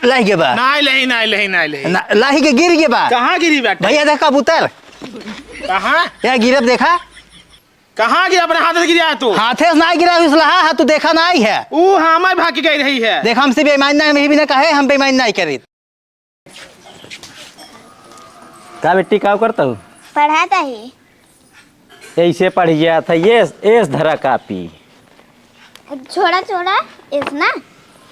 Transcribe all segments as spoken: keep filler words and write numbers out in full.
लाही के बा। नाहीं लही, नाहीं लही, नाहीं लही। ना, लाही के गिर के बा। कहाँ गिरी बाटे? भइया देख कबूतर। कहाँ? या गिरब देखा। कहाँ गिरा? अपने हाथे से गिरा तू। हाथे से नाहीं गिरा, उसलहा हा, तू देखा नाहीं है। ऊ हमार भाग के गई रही है। देख हमसे बेईमानी नाहीं, हम यही बिना कहे हम बेईमानी नाहीं करी। का बेटी, का करत हऊ? पढ़त ही। ऐसे पढ़ जात है, ये एस धरा कापी। छोड़ा, छोड़ा, एस ना।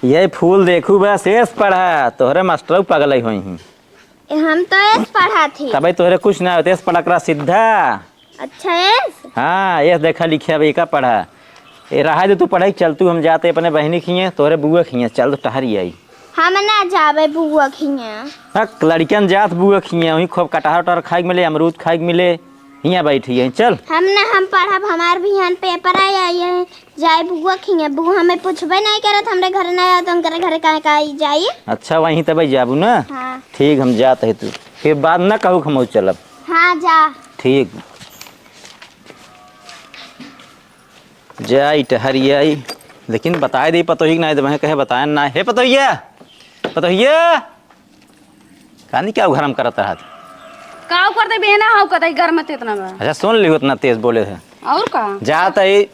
ये फूल देखू बस, एस पढ़ा, तोहरे मास्टरऊ पगलई होई ही। हम तो एस पढ़ा थी। तबे तोहरे कुछ ना होते, एस पढ़ा करा सीधा। अच्छा, एस? हाँ, एस देखा लिखे, अब एका पढ़ा। ए, रहा दे तू पढ़ाई, चल तू, हम जाते अपने बहिनी खिए, तोहरे बुआ खिए, चल तो टहरी आई। हम ना जाबे बुआ खिए। हक, लड़कियन जात बुआ खिए, वहीं खूब कटहर उटहर खाए के मिले, अमरूद खाए के मिले, हियाँ बैठी है, चल। हम ना, हम पढ़ब, हमार बिहान पेपर आए, आए हैं, जाए बुआ खिए। बुआ हमें पूछबे नहीं करत, हमरे घर ना आओ तो उनकरे घरे काहे का आई जाई? अच्छा, वहीं तबे जाबू ना? हाँ। ठीक, हम जात है तू। फिर बाद ना कहू हम चलब। हाँ, जा। ठीक। जाई टहरी आई, लेकिन बताए दे पतोही के नाहीं, तो मैं कहे बताए ना। हे पतोहिया, पतोहिया, कानी क्या उघरम करत रहत? का कर दे बेहना हौ कतई घर में ते इतना बा। अच्छा सुन लियो, इतना तेज बोले है। और का? जात है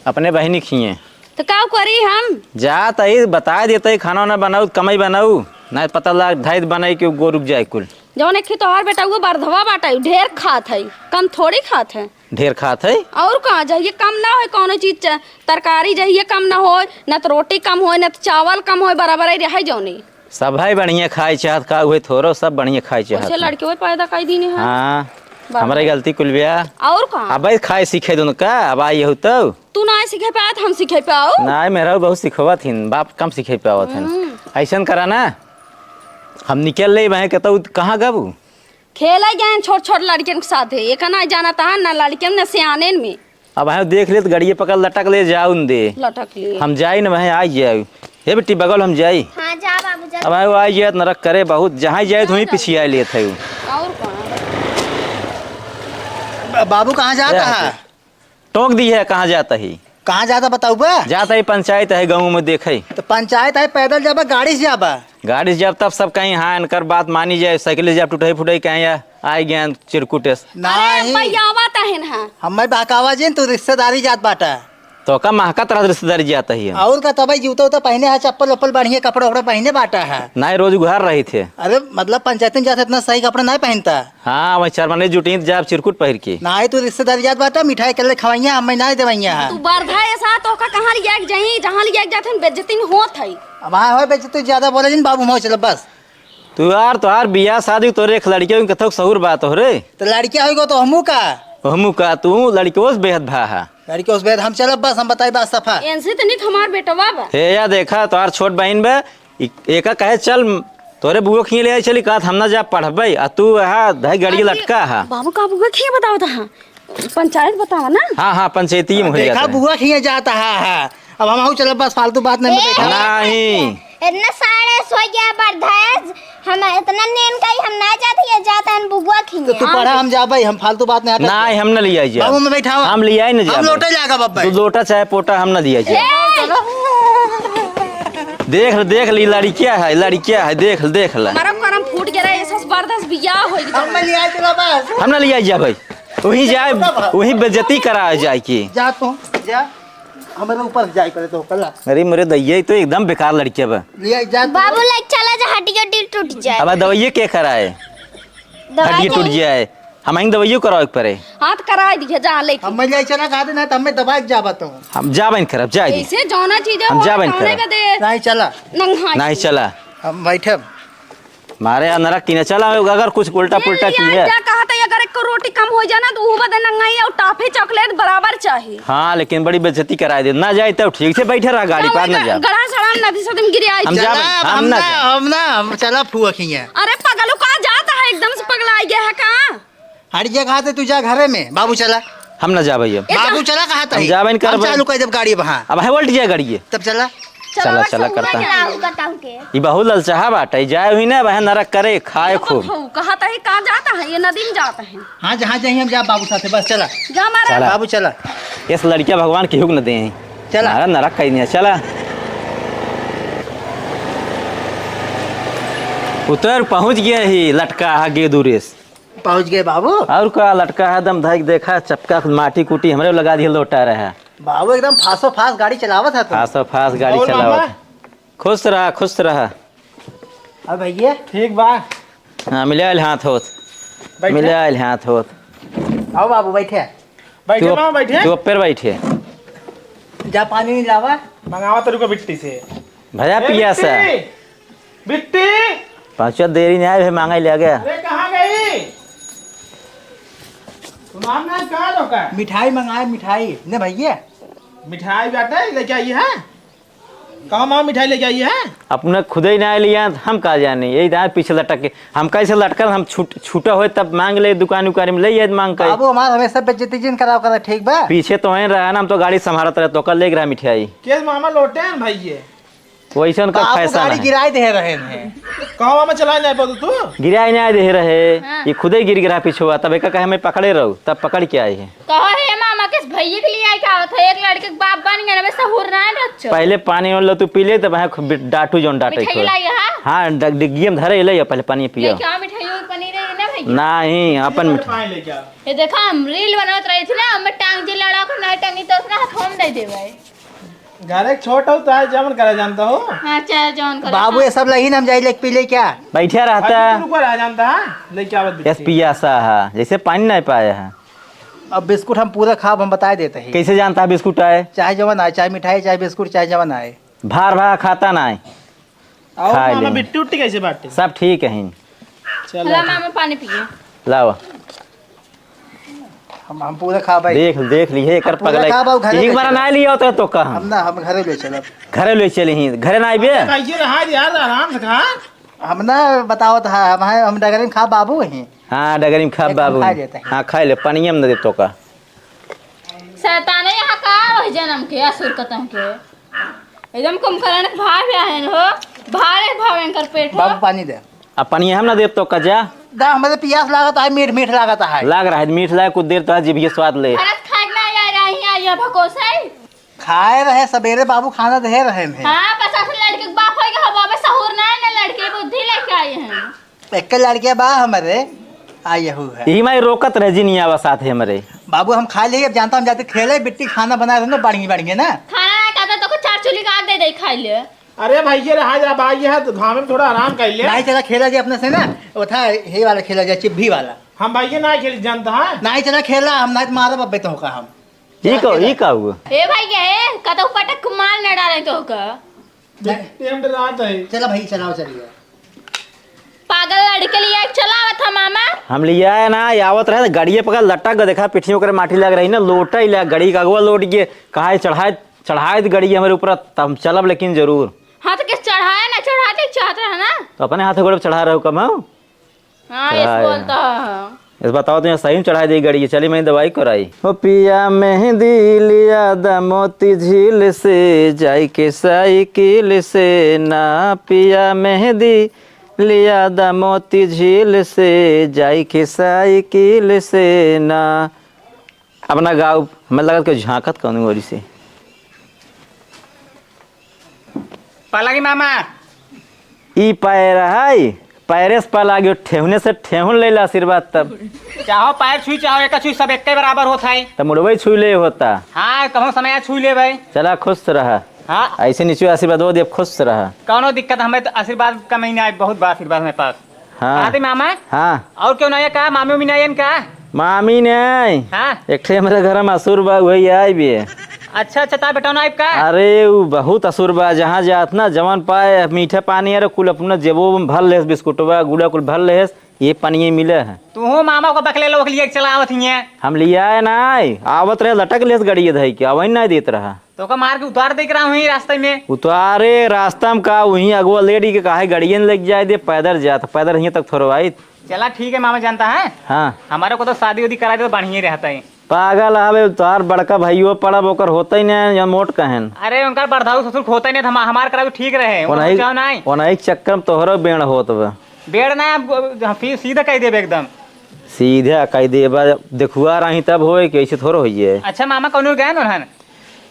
अपने बहिनी खिए। तो का करी हम? जात है बताए देते, खाना वाना बनाऊ, कमाई बनाऊ, ना पता लाग ढाई बनाई के गोरुक जाए कुल। जौन एक ही तोहार बेटा वो बरधवा बाटे, ढेर खात है, कम थोड़ी खात है। ढेर खात है। और का, जहिये कम ना होय कौनो चीज, च-, तरकारी जहिये कम ना होय, न त रोटी कम होय, न त चावल कम होय, बराबर ही रहे जौनी। सब है बढ़िया खाए चाहत, का हुए थोरो, सब बढ़िया खाए चाहत ओसे है। लड़के वो पैदा कर दीने हैं। हाँ, बाप हमारे रे। गलती कुल बिया। और का? अब खाए सीखे दोनों का, अब आई हो तो। तू ना सीखे पात, हम सीखे पाओ। ना, मेरा बहुत सिखवत हिन, बाप कम सीखे पावत हिन। हम्म। ऐसन करा ना, हम निकल ले, मैं कहता हूँ, कहाँ गबू? खेले गए छोट छोट लड़कियन के साथे, एक ना जाना तहा ना लड़कियन ना सियानेन में। अब हम देख ले तो गड़िए पकड़ लटक ले जाउन दे। लटक ले। हम जाई न वहीं आई जाए। हे बेटी बगल हम जाई। हाँ, जा बाबू, जा। अब वो आई जाए तो नरक करे बहुत, जहाँ जाए तो वहीं पिछिया लेत है। और कौन? ब-, बाबू कहाँ जाता ए, है? टोक दी है, कहाँ जाता ही? कहाँ जाता बताऊ बा? जाता ही पंचायत है गाँव में देखे। तो पंचायत है, पैदल जाबा, गाड़ी से जाबा? गाड़ी से जाब तब सब कहीं हाँ, इनकर बात मानी जाए, साइकिल से जाब टूटे फूटे कहीं या आई गए चिरकुटे से। अरे नहीं। भैया आवत है ना। हमें बहकावा जिन, तू रिश्तेदारी जात बाटा। तो का महकत रहत रिश्तेदारी जाता ही हम। और का तबई जूता उता पहने है, चप्पल वप्पल बढ़िया, कपड़ा उपड़ा पहने बाटा है। नहीं, रोज उघार रही थे। अरे मतलब पंचायत में जाते इतना सही कपड़ा नहीं पहनता। हाँ, वही चार मने जुटी त जाब चिरकुट पहिर के। नाहीं, तू रिश्तेदारी जात बाटा, मिठाई कल्ले खवाइया, हमें नाहीं देवइया है। तू बरधा ऐसा तो का कहाँ लिया के जाई, जहाँ लिया के जात हन, बेइज्जती न होत है। अब हाँ, हो बेइज्जती, ज्यादा बोले जिन बाबू, हम चलब बस। तू यार, तोहार बियाह शादी तोरे एक लड़के हो, कथक सहूर बात हो रे। तो लड़किया होई गो तो हमू का? हमू का, तू लड़के से बेहद भा है। लड़के से बेहद हम चलब बस, हम बताई बात सफा। इनसे तो निक हमार बेटवा बा। हे या देखा, तोहार छोट बहिन बा, इ-, एका कहे चल, तोरे बुआ खिए ले आई चली, कहत हम ना जा पढ़बे, आ तू यहाँ धई गड़ी अरे, लटका है। बाबू का बुआ खिए बताओ तो हाँ, पंचायत बतावा ना। हाँ, हाँ, पंचायती में हो देखा जाता है। बुआ खिए जाता है, हाँ। अब हम चलब बस, फालतू बात नहीं ए, बैठा। नहीं। इतना साढ़े सो गया बरधेज, हम इतना नींद गई, हम ना जाते, ये जाता है बुआ खिए। तो तू पढ़ा, हम जाबे, हम फालतू बात नहीं आता। नहीं, हम ना लिया जाए। बाबू में बैठा हुआ। हम लिया ही ना हम जाबे। लोटे जाएगा बाबा। तू लोटा चाहे पोटा हम ना लिया जाए। ए! देख ल, देख ली, लड़किया है, लड़किया है, देख ल, देख ल। हमारा करम फूट गया रे, ऐसा जबरदस्त बियाह हो गया। हम ना लिया चला बस। हम ना लिया जाए भाई। वहीं जाए, वहीं बेइज्जती कराया जाए कि। जा तू, जा। हमारे ऊपर जाए करे तो कल्ला। अरे मोरे दैया, ई तो एकदम बेकार लड़किया बा। लिया जा तू। बाबू ले चला जा, हड्डी हड्डी टूट जाए। अब दवाइये के कराए? दवाई हड्डी टूट के? जाए। हम आइन दवाइयो करावे के पड़े। हाँ, तो कराए दिए, जा लेके। हम ले चला कहा देना, तो हमें दवाई के जाबा तो। हम जाबे न करब, जाए दी। ऐसे जौना चीजें हम हो, जाबे न कौने करब। का दे? नहीं चला। नंगा नहीं चला। हम बैठब। मारे यहाँ नरक की न चला, अगर कुछ उल्टा पुल्टा की है। जा कहा था, अगर एक को रोटी कम हो जाना, तो वो बदे नंगाई और टॉफी चॉकलेट बराबर चाही। हाँ, लेकिन बड़ी बेइज्जती कराए दे। ना जाए तो ठीक से बैठे रहा, गाड़ी पार ना जा। गड़ा सड़ा नदी से तुम गिर आई। हम जा चला, भाई, हम हम ना ना, जा। हम ना, हम चला फुआ खिया। अरे पगलू का जाता है, एकदम से पगला गया है का? हट जा, कहा थे तू जा घरे में, बाबू चला। हम ना जा भैया। ए, बाबू जा। चला, कहा था हम ही। जाबे न हम करबे। चालू कर देब गाड़ी वहाँ। अब है उल्ट जाए गाड़ी ये। तब चला। चला, चला, चला, करता है। चला, उनका टांग के। ई बहुत ललचाहा बाटे, ई जाए हुई ना, वह नरक करे, खाए खूब। कहा था ही, कहाँ जाता है? ये नदी में जाता है। हाँ, जहाँ जाइए हम जा बाबू साथे, बस चला। जा हमारा। चला। बाबू चला। इस लड़किया भगवान केहू के न दे हैं। चला। हमारा नरक कहीं नहीं है, चला। उतर पहुँच गया ही, लटका है गेदुरेस। पहुँच गए बाबू। और का लटका है, दम धइक देखा, चपका माटी कूटी हमरे लगा दिए लोटा रहा। बाबू एकदम फासो फास गाड़ी चलावत है तू। फासो फास गाड़ी और चलावत मामा? है। खुश रहा, खुश रहा। अब भैया? ठीक बा। हाँ, मिलाइल हाथ होत। बैठे। मिलाइल हाथ होत। आओ बाबू, बैठे। बैठे तू अप-, मामा, बैठे। तू अप्पर बैठे। जा पानी नहीं लावा। मंगावा तेरे को बिट्टी से। भया ए, पियासा। बिट्टी! बिट्टी! पहुँचा देरी नहीं आए, फिर मांगा ही ले गया। अरे, कहाँ गई? तुम्हार नाम कहाँ रोका? मिठाई मंगाए, मिठाई। ने भैया। मिठाई बाटे, लेके आई है? कहाँ माँ मिठाई लेके आई है? अपने खुदे ही ना लिया, हम का जाने, यही दाँत पीछे लटक के, हम कैसे लटकल, हम छूट, छूटा होए तब मांग ले, दुकान उकान में ले ये मांग के। बाबू, हमार हमेशा बेइज्जती जिन कराव करा, ठीक बा? पीछे तो है रहा ना, हम तो गाड़ी संभालत रहे, तो कल लेके रहा मिठाई। केस मामा लोटे हैं भाई ये? वैसन का बाबू फैशन गाड़ी है। गिराए दे रहे हैं। कहाँ मामा चलाए नहीं पातो तू? गिराए नहीं दे रहे, हाँ। ये खुदे गिर गिरा पिछुआ, तब एक कहे मैं पकड़े रहू, तब पकड़ के आए हैं। कहो हे मामा, किस भैया के लिए आए क्या होता है? एक लड़के के बाप बन गए ना, बस सहूर ना है बच्चों। पहले पानी वाला तू पी ले, तब वहाँ खूब डांटू जौन डांटे मिठाई को। लाई है? हाँ, ड-, डिग्गी में धरे ले, पहले पानी पियो। लेके आओ मिठाई और पनीर है ना भैया? नहीं, अपन मिठाई। पानी लेके आओ। ये देखा, हम रील बनावत रही थी ना, हमें टांग जे लड़ा को ना टंगी तो उसने हाथ हम दे देवे। घर एक छोटा हो तो आज जमन करा जानता हो। हाँ, चाहे जौन करे। बाबू, ये सब लही ना, हम जाई लेके पी ले क्या? बैठा रहता। अभी तो रुको रहा जानता है, लेके आवत यस बिट्टी। पियासा है, जैसे पानी नहीं पाया है। अब बिस्कुट हम पूरा खाब, हम बताए देते हैं। कैसे जानता है बिस्कुट आए? चाहे जवन आए, चाहे मिठाई, चाहे बिस्कुट, चाहे जवन आए। भार भार खाता ना है। और खा मामा लेंगे। बिट्टी उट्टी कैसे बाटे? सब ठीक है। चलो। ला मामा पानी पिए। लाओ। हम, हम पूरा खाब भाई। देख, देख लिए एकर पूरा पगलाई। खाब और घरे एक ले बार चलब। ना लिया होता तो कहा। हम ना, हम घरे ले चलब। घरे ले चली ही, घरे ना आइबे। भाई ये रहा यार, आराम से खा। हम ना बतावत है, हम है, हम डगरे में खाब बाबू ही। हाँ, डगरी में खाब एक हम बाबू। खा लेते हैं। हाँ, खाइ ले, पनिया में न दे तो का। शैताने यहाँ का वही जन्म के, असुर कतहूँ के। एकदम कुंभकर्ण के भाई बहन हो, भारे भावे कर पेट हो। बाबू पानी दे। अब पनिया हम न देब तो का जा। दा, हमरे पियास लागत है, मीठ मीठ लागत है। लाग रहा है, मीठ लाग, कुछ देर तो जिभिया स्वाद ले। खरस खाए के ना आ रही है, यह भकोसै। खाए रहे सबेरे बाबू, खाना दे रहे हैं। हाँ, बस असल लड़के के बाप होइगा, हम अबे सहूर ना है ना, लड़के बुद्धि लेके आए हैं। एक लड़के बा हमरे, आ यहू है। यही माई रोकत रहे जी, नहीं आवा साथ है हमरे। बाबू हम खा लिए, अब जानता हम जाते खेले, बिट्टी खाना बना रहे ना, बढ़िया बढ़िया ना। खाना ना खाता तो को चार चूल्ही का आग दे दे, खाई ले। अरे भाई, ये रहा जा भाई, ये है तो घामे में थोड़ा आराम कर ले। नहीं चला खेला जाए अपने से ना, वो था यही वाला खेला जाए, चिब्भी वाला। हम भाई ये ना खेल जानता है। नहीं चला खेला, हम नहीं मारब अब्बे तो का हम। ई का, ई का हुआ? ए भाई, ये कतौ पटक के मार न डाले तो का। नहीं। ये हम डरात है। चला भाई, चलाओ, चलिए। पागल लड़के लिए चलावत है मामा। हम लिया है ना, ये आवत रहे, गड़िए पकड़ लटक के देखा, पिठियों करे माटी लग रही ना, लोटा ही लग, गड़ी का अगवा लोट के, कहा है चढ़ाए, चढ़ाए दी गड़ी हमारे ऊपर, तब हम चलब लेकिन जरूर। हाँ, तो किस चढ़ाए ना, चढ़ाते चाहत रहे ना। तो अपने हाथ गोड़ पे चढ़ा रहे हो कम हो? हाँ, ये चढ़ाए। बोलता है। इस बताओ तो यहाँ सही में चढ़ाए दी गड़ी, चली मैं दवाई कराई। ओ पिया मेहंदी लिया द मोती झील से, जाई के साइकिल से ना, पिया मेहंदी लिया द मोती झील से, जाई के साइकिल से ना। अपना गाँव में लगत के झांकत कौन ओरी से। पलागी मामा। ई पैर है, पैरे से पलागी, ठेहुने से ठेहुन ले ला आशीर्वाद तब। चाहो पैर छुई, चाहो एका छुई, सब एक्के बराबर होत है। तब मुड़वे छुई ले होता। हाँ, कहूँ समय छुई ले भाई। चला खुश रहा। हाँ। ऐसे नीचे आशीर्वाद दो दे, खुश रहा। कौनो दिक्कत हमें तो आशीर्वाद कमी ना आए, बहुत बा आशीर्वाद हमें पास। हाँ। कहाँ थे मामा? हाँ। और क्यों नहीं है का? मामी उमी नहीं है का? मामी नहीं। हाँ। एक ठे हमारे घर में असुर बा, वही आई भी है। अच्छा, अच्छा, ता बेटा ना आइब का? अरे, उ बहुत असुर बा, जहाँ जात ना, जवन पाए, मीठा पानी, अरे, कुल अपना जेबो में भर लेस, बिस्कुटवा, गुड़ा कुल भर लेस, ये पनिये मिले है। तू हो मामा को बकले लोग लिए चलावत ही है। हम लिया है ना, आवत रहे, लटक लेस गड़िए धई के, आवई ना देत रहा। तो ओका मार के उतार दे के रहा वहीं रास्ते में। उतारे रास्ता में का, वहीं अगुआ लेडी के काहे गड़ियन लेके जाए दे, पैदल जात, पैदल हियां तक थोड़ो आई। चला ठीक है मामा, जानता है? हाँ। हमारे को तो शादी उदी करा दे तो बढ़िया रहता है। पागल हवे, तोहार बड़का भइयो पड़ब, ओकर होता ही नहीं, या मोट कहन। अरे उनकर बरधाऊ ससुर होता ही नहीं, तो हम, हमार करा भी ठीक रहे, उनका ओनही, चाहो नहीं। ओनही के चक्कर में तोहरो बेड़ होत बा। बेड़ ना, अब हम फिर सीधा कह देबे एकदम। सीधा कह देबा, देखुआ रही तब होए कि ऐसे थोड़ा होइए। अच्छा मामा, कौनो गए उन्हन?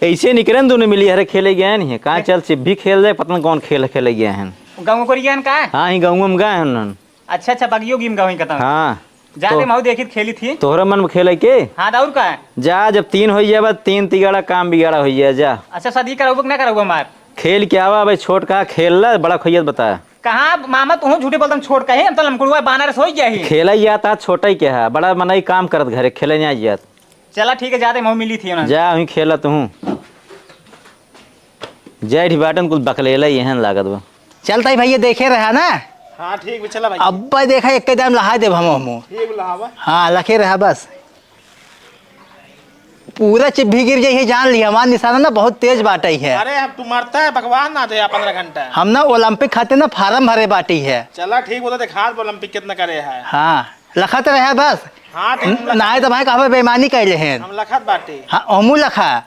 ऐसे निकरन दोनों मिली हरे खेले गए नहीं है। कहाँ चल चिप भी खेल जाए, पता नहीं कौन खेल खेले गए हैं। गाँव कोरियन का? हाँ, ही गाँव में गए हैं उन्हन। अच्छा, अच्छा, बगियो गिम गए हैं कतन। हाँ। जाते तो महू देखित खेली थी। तोहरा मन में खेले के? हाँ, तो और का? जा, जब तीन होई जाबा, तीन तिगाड़ा काम बिगाड़ा होई जाए, जा। अच्छा, शादी कराउबो कि ना कराउबो हमार? खेल के आवा, भाई, छोट कहा खेल ला, बड़ा खोइयत बता। कहाँ मामा, तू झूठे बोलत, हम छोट कहे, हम तो लमकुड़ुआ बानर से होई गया ही। खेला ही आता, छोटा ही क्या है, बड़ा मनई काम करत घरे, खेले नहीं आई जात। चला ठीक है, जाते महू मिली थी उन्हन। जा, वहीं खेला तू। जय ढिबाटन कुल बकलेला एहन लागत बा। चलता ही भैया, देखे रहा ना। हाँ, ठीक बा, चला भाई। अब्बा देखा, एक दाम लहा देब हम, हमू। ठीक बा, लहावा। हाँ, लखे रहा बस। पूरा चिब्भी गिर जाई है, जान लिया। हमार निशाना ना बहुत तेज बाटई है। अरे, अब तू मरता है, बकवास ना दे पन्द्रह घंटा। हम ना ओलंपिक खातिर ना फार्म भरे बाटी है। चला ठीक बा, तो देखा ओलंपिक कितना करे है। हाँ, लखत रहे बस। हाँ, ठीक न-, लखत। नाय तो भाई कहबे बेईमानी कैले हैं। हम लखत बाटी। हाँ, हमू लखा।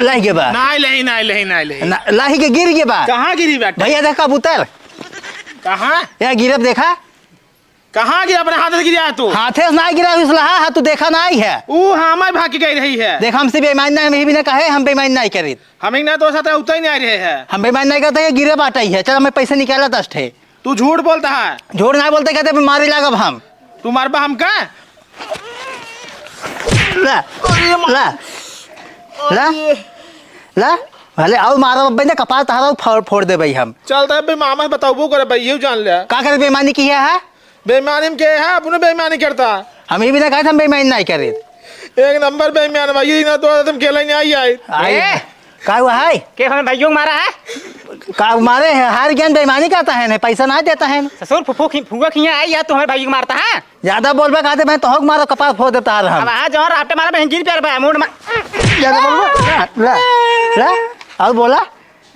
लाही के बा। नाय लही, नाय लही, नाय लही। ना, लाही के गिर के बा। कहाँ गिरी बाटे? भैया देख कबूतर। कहाँ? या गिरब देखा। कहाँ गिरा? अपने हाथ से गिरा है तू। हाथे से ना गिरा, उसला हा, हा, तू देखा ना आई है। ऊ हमार भाग के गई रही है। देख, हमसे बेईमान ना, हम यही भी ना कहे, हम बेईमान नहीं करीत। हम एक ना तो साथ उतना ही नहीं आ रहे हैं। हम बेईमान नहीं करते, ये गिरे बाटा ही है। चल, हमें पैसे निकाला दस ठे। तू झूठ बोलता है। झूठ ना बोलते, कहते, "मारे लागब हम।" तू मारबा हमका? ला, अरे माँ। ला, ला, अरे। ला, भले आओ मारो अब्बे ने कपाल तहारा फोड़, फोड़ देबे हम। चलता है बे मामा से बताओ, वो करे भाई, ये जान ले। का करे बेईमानी की है, हाँ? बेईमानी में के है, अपने बेईमानी करता। हम ये भी ना कहे, हम बेईमानी नहीं करे। एक नंबर बेईमान भाई, ये ना तो तुम खेला ही नहीं आई, आई। आई। ए, का हुआ है? के हमें भाइयों को मारा है? का मारे है? हार ज्ञान बेईमानी करता है, नहीं पैसा ना देता है। ससुर फुफू खी-, फुआ खिया आई या तू हमारे भाइयों को मारता है? ज्यादा बोलबे कहते मैं तोहक मारो, कपाल फोड़ देता है हम। अब हाँ, जौन रापटे मारा बहन गिर प्यार बा, मूड मा- ज्यादा बोलबे? ला, ला, ला, और बोला?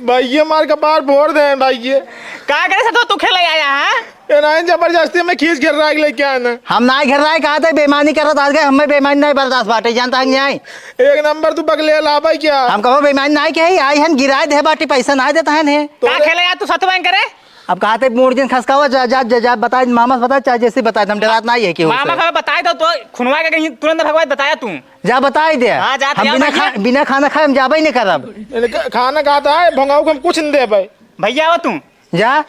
भाई ये मार कपाल फोड़ दे भाई ये। का करे से तो तू खेले आया है? ये ना जबरदस्ती में खींच घेर रहा है लेके आना। हम ना घेर रहा है, कहा थे बेईमानी करत आज गए, हमें बेईमानी नहीं बर्दाश्त बाटे, जानता है नहीं आई। एक नंबर तू बगले लाबा क्या? हम कहो बेईमानी नहीं कही, आई हन गिराए दे बाटी, पैसा नहीं देता है ने। का खेले यार तू सतवाइन करे? अब कहा थे मूड जिन खसकावा, जा, जा, जा, जा, बताए, मामा से बताए, चाहे जैसे बताए, हम डरात नहीं है कि मामा का बताए दो तो खुनवा के कहीं तुरंत भगवान बताया तू। जा बताई दे। हाँ, जा, हम जा, बिना भैया। खा-, बिना खाना खाए हम जाबे नहीं करब। इनका खाना खाता है, भंगाऊ को हम कुछ नहीं देबे। भैया, आओ तू। जा।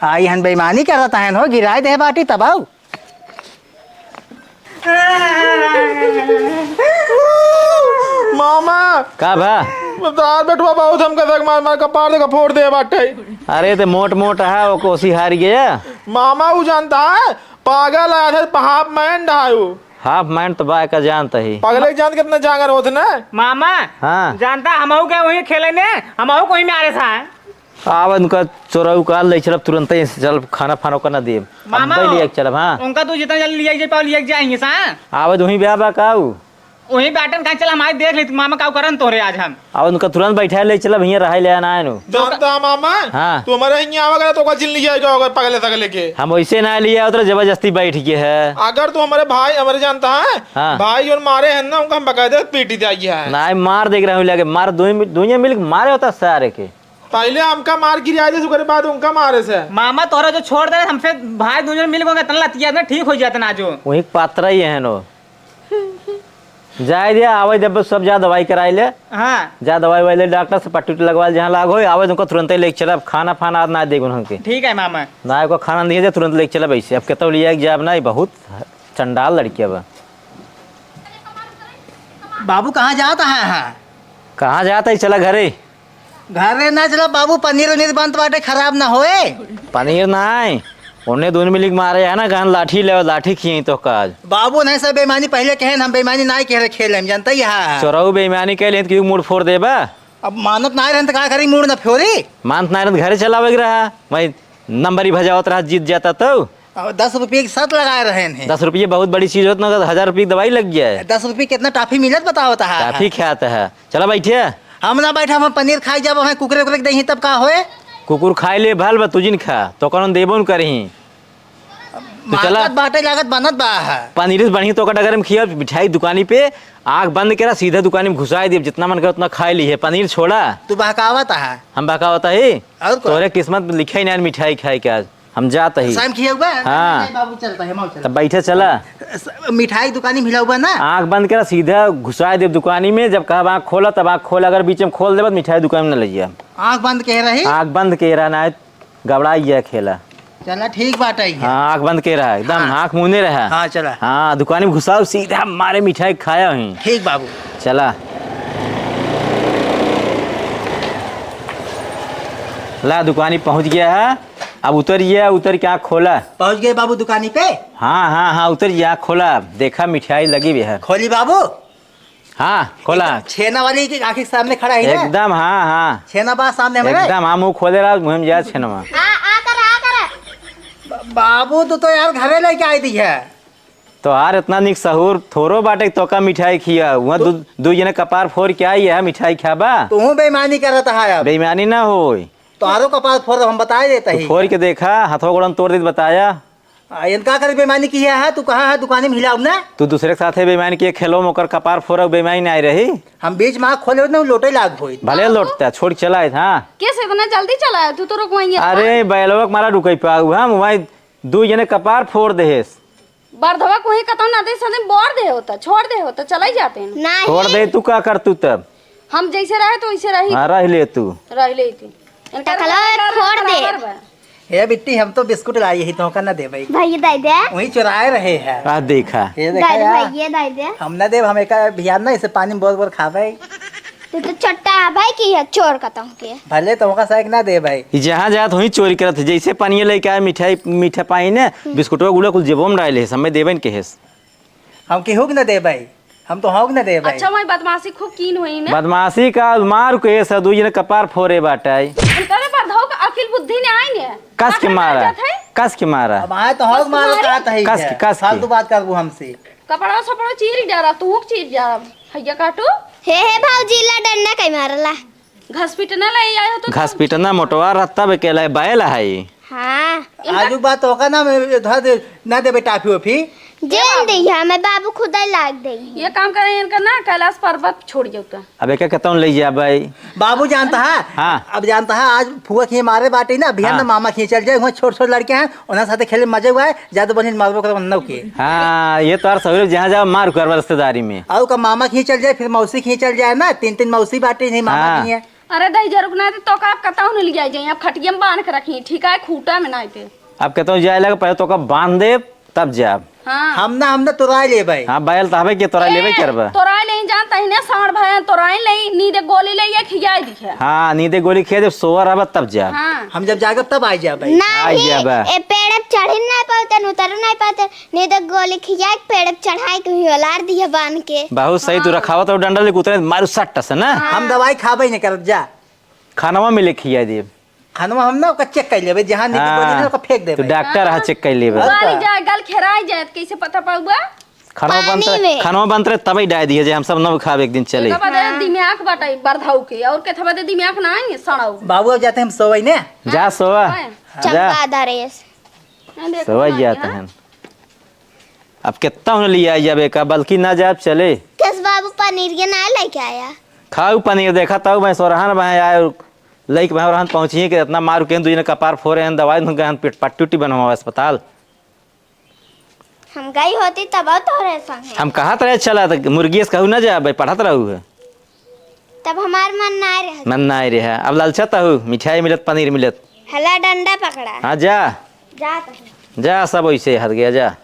आई हन बेईमानी करत हन हो, गिराए दे बाटी तब आओ। मामा। का भा? तार बेटवा बहुत हमका धक मार मार कपार देखा फोड़ दे बाटे। अरे, ते मोट मोट है, वो कोसी हार गया। मामा, वो जानता है, पागल है, आधे half mind है वो। Half mind तो बा, का जानत ही। पगले के जान कितना जांगर होत ना। मामा, हाँ। जानता हमहू के वहीं खेले ने, हमहू को वहीं में आरे सा है। आव उनका चोरऊ का ले चलब तुरंत ही, चल खाना फाना का ना देब। मामा, अब्बे लिया के चलब, हाँ। उनका तू जितना जल्दी लिया के पाओ, लिया के जाएंगे सा। आव वहीं ब्याह बा का ऊ? वहीं बाटन कहाँ चला, हम आज देख लेत मामा का करन तोहरे आज हम। अब उनका तुरंत बैठा ले चला भैया, रहा ले आना है नु। जानता है मामा? हाँ। तू हमारे यहाँ आवा करे तो ओका जिन लिया जाओ अगर पगले तगले के। हम वैसे ना लिया उतरे, जबरदस्ती बैठ गए है। अगर तू हमारे भाई, हमारे जानता है? हाँ। भाई जो मारे हैं ना, उनका हम बकायदे पीटी दिया है। ना, मार देख रहा हूँ लगे, मार दुनिया मिल, दुनिया मिल के मारे होता सारे के। पहले हमका मार गिरा दे, ओकरे बाद उनका मारे से। मामा तोहरा जो छोड़ दे, हमसे भाई दुनिया मिल गए, तना लतिया ना ठीक हो जाता ना जो। वही पात्रा ही है नो। जाए दे, आवे जब सब जा दवाई कराई ले। हाँ। जा दवाई वाई ले डॉक्टर से, पट्टी उट्टी लगवा ले, जहाँ लाग होई, आवे तुमको तुरंते लेके चलब, खाना फाना आज ना देग उन्हन के। ठीक है मामा। ना को खाना नहीं दे, तुरंत लेके चलब ऐसे। अब केतो लिया के जाब ना, बहुत चंडाल लड़की अब। बाबू कहाँ जात है? हाँ। कहाँ जात है? चला घरे। घरे ना चला बाबू, पनीर उनीर बनत बाटे, खराब ना होए। पनीर ना है, उन्हें दोनों मिलिक मारे है ना, गहन लाठी ले, लाठी खिए तो काज। बाबू नहीं सब बेईमानी पहले कहे, हम बेईमानी ना कह रहे खेले, हम जानते ही है। चोरऊ बेईमानी कह लें तो क्यों मूड फोड़ देबा? अब मानत ना रहन तो का करी, मूड ना फोड़ी। मानत ना रहन तो घरे चलावे के रहा, वही नंबर ही भजावत रहा, जीत जाता तो। अब दस रुपये की शर्त लगाए रहे हैं। दस रुपये बहुत बड़ी चीज होत ना, तो हजार रुपये की दवाई लग जाए। दस रुपये कितना टाफी मिलत बताओ तो है। टाफी खात है। चला बैठे। हम ना बैठा, हम पनीर खाई जब हमें कुकुरे उकुरे के देही तब का होए? कुकुर खाए ले भल बा, तू जिन खा, तो कौन देबो न करही। तो चला। मांगत बाटे लागत बनत बा है। पनीर से बढ़िया तो ओकर डगर में खिया, मिठाई दुकानी पे आँख बंद करा, सीधा दुकानी में घुसाई देब, जितना मन करे उतना खाए ली है, पनीर छोड़ा। तू बहकावत है। हम बहकावत है? और कौन? तोरे किस्मत में लिखे ही ना मिठाई खाए के आज। हम जात ही। शाम खियउबा? हाँ। नहीं बाबू, चलता है, हम चलता। तब बैठे चला। स-, मिठाई दुकानी में हिलउबा ना? आँख बंद करा, सीधा घुसाए देब दुकानी में। जब कहब आँख खोला, तब आँख खोला। अगर बीच में खोल देबा, त मिठाई दुकान में न लइया। आँख बंद के रही? आँख बंद के रहा, ना गबड़ाई गया खेला। चला, ठीक बात है। हाँ, आँख बंद के रहा, एकदम हाँ। आँख मूंदे रहा। हाँ, चला। हाँ, दुकानी में घुसाओ, सीधा मारे मिठाई खाया ही। ठीक बाबू। चला। ला, दुकानी पहुँच गया है। अब उतर गया, उतर के आँख खोला। पहुँच गए बाबू दुकानी पे? हाँ, हाँ, हाँ, उतर गया, आँख खोला। देखा, मिठाई लगी भी है। खोली बाबू। हाँ, खोला। एकदम छेना वाली की आँखी के सामने खड़ा है ना? एकदम, हाँ, हाँ। छेना बा सामने हमरे? एकदम, हाँ, मुँह खोले रहा, मुँह में जा छेनवा। आ, आ कर, आ कर। ब-, बाबू, तू तो यार घरे लेके आई दी है। तोहार इतना निक सहूर थोरो बाटे कि तोका मिठाई खिया। वहाँ तू दू, दू जने कपार फोर के आई है, मिठाई खाबा? तू बेईमानी करत है अब। बेईमानी ना होई। तोहारो कपार फोर, हम बताए देता तू ही। फोर के देखा, हथवा गोड़न तोड़ दे, बताया। आ, एन का करे बेईमानी किया है? तू कहा है दुकानी में हिलाउब ना? तू दूसरे के साथे बेईमानी किए, खेलो में ओकर कपार फोरा, बेईमानी नाहीं रही। हम बीच में आँख खोले होत ना, उ लोटे लाग होइत। भले बाबू। लोटता, छोड़ के चला आइत, हाँ। कैसे इतना जल्दी चला है तू? तो रुक वहीं। अरे, बैलवा के मारा रुकई पाऊ हम, वहीं दू जने कपार फोर देहेस। बरधवा कोही कतौ ना दे सने बोर दे होता, छोड़ दे होता, चला ही जाते हैं। नहीं। छोड़ दे, तू का कर तू तब? हम जैसे रहे तो वैसे रही। हाँ, रह ले तू। रह ले तू। इनका टकला रोजगार फोड़ दे। बराबर बा। ए बिट्टी, हम तो बिस्कुट लाई ही, तोहका ना देबै। भैया दे दे। वही चुराए रहे हैं। आ देखा। ये देखा दे दे यार। भैया, दे दे। हम ना देब, हम एका बिहान ना इसे पानी में बोर बोर खाबै। तू तो छोटा है भाई की है, चोर कतहूँ के। भले तोहका साइक ना देबै। ई जहाँ जात वहीं चोरी करत है, जैसे पानी लेके आए, मिठाई, मीठा पानी ने, हम्म। बिस्कुटवा गुला कुल जेबो में डाले है, समय देबे न कहेस। हम केहू के ना देबै। हम तो हौक न देबै। अच्छा, वही बदमाशी खूब कीन होई ने। बदमाशी का मार के सब दुई जने कपार फोरे बाटै। इनकरे बरधौ का अकिल बुद्धि ने आई ने। कस के मारा, कस के मारा। अब आए तो हौक मारो, का तही कस के, कस के। फालतू बात करबू हमसे। कपड़ा सपड़ा चीर डारा, तू चीर जा। हैया काटू। हे, हे भौजी, ला डंडा कई मारला। घसपिटना ले आयो तो घसपिटना मोटवा रहता बे केला बैल है। हाँ। आजू बात होगा ना, मैं धर दे, ना देबे टाफी ओफी। जेल दे, हमें बाबू खुदा लाग दे। ये काम करे इनका ना कैलाश पर्वत छोड़ जाता। अब एका केतौन ले जाबे? बाबू जानता है? हाँ। अब जानता है, आज फुआ खिए मारे बाटे ना, बिहान हाँ। ना मामा खिए चल जाए, वहाँ छोट छोट लड़के हैं, उन्हें साथे खेले मजे हुआ है, ज्यादा बनिन मारबो करब उन्नौ के। हाँ, ये तो हर सवेरे जहाँ जाओ मार करबा रिश्तेदारी में। और का मामा खिए चल जाए, फिर मौसी खिए चल जाए ना, तीन तीन मौसी बाटे, नहीं मामा हाँ। खिए। अरे दही जरुक ना तो का आप कतौ न लिया जाए, आप खटिया में बांध के रखी, ठीक है, खूटा में ना आते। अब केतौ जाए लगे, पहले तोका बांध देब, तब जाब। हाँ। हम ना, हम ना तोराए लेबै। हाँ, बैल तो हबे के तोराए लेबै ए, करबा। तोराए लेई जानता ही ना, साँड़ भैया तोराए लेई, नींदे गोली लेई, ये खियाए दिखे। हाँ, नींदे गोली खिया देब, सोवा रहबा तब जाब। हाँ। हम जब जागब तब आ जाबै। आ नहीं, जाबा। ए पेड़ पे चढ़ी नहीं पाते, उतर नहीं पाते, नींदे गोली खियाए पेड़ पे चढ़ाए के हुई ओलार दिया बांध के। बहुत सही, तू हाँ। रखावत हो डंडा लेके उतरे मारू सट्टा से ना। हाँ। हम दवाई खाबै नहीं करब, जा। खानवा मिले खिया देब। खानवा हम ना ओका चेक कर लेबे, जहाँ नीचे हाँ, बोली ना ओका फेंक देबे। तू डॉक्टर हाँ। चेक कर लेबे। और उबाल का? जाए, गल खेराई जाए, तो कैसे पता पाउबा? खानवा पानी बनत रहे, में। खानवा बनत रहे, तबे डाय दिए जे हम सब न खाब एक दिन चले। एका बादे हाँ। दिमाग बाटे बरधौ के, और के थबा दे दिमाग ना आएंगे, सड़ाऊ। बाबू, अब जाते हम सोवई ने। जा हाँ, सोवा। सोवई। जा। चमका दरेस। हाँ, देखो सोवई ना, जाते हाँ। हैं। अब कितना होने लिया जाबे का, बल्कि ना जाब चले। केस बाबू पनीर के ना लेके आया। खाऊ पनीर, देखा ताऊ मैं सोरहन बहे आए, लइक बहे रहन पहुँचिए के इतना मार के दुई ने कपार फोरे हैं, दवाई धुन गए हैं, पेट पट्टी उट्टी बनवा अस्पताल। हम गई होती तब तोहरे संगे। हम कहत रहे चला, त मुर्गी से कहू ना जाबे, पढ़त रहू है। तब हमार मन ना रहे। मन ना रहे, अब लालचा तहू, मिठाई मिलत, पनीर मिलत। हला डंडा पकड़ा। हाँ, जा। जा तहू। जा, सब वैसे हट गया, जा।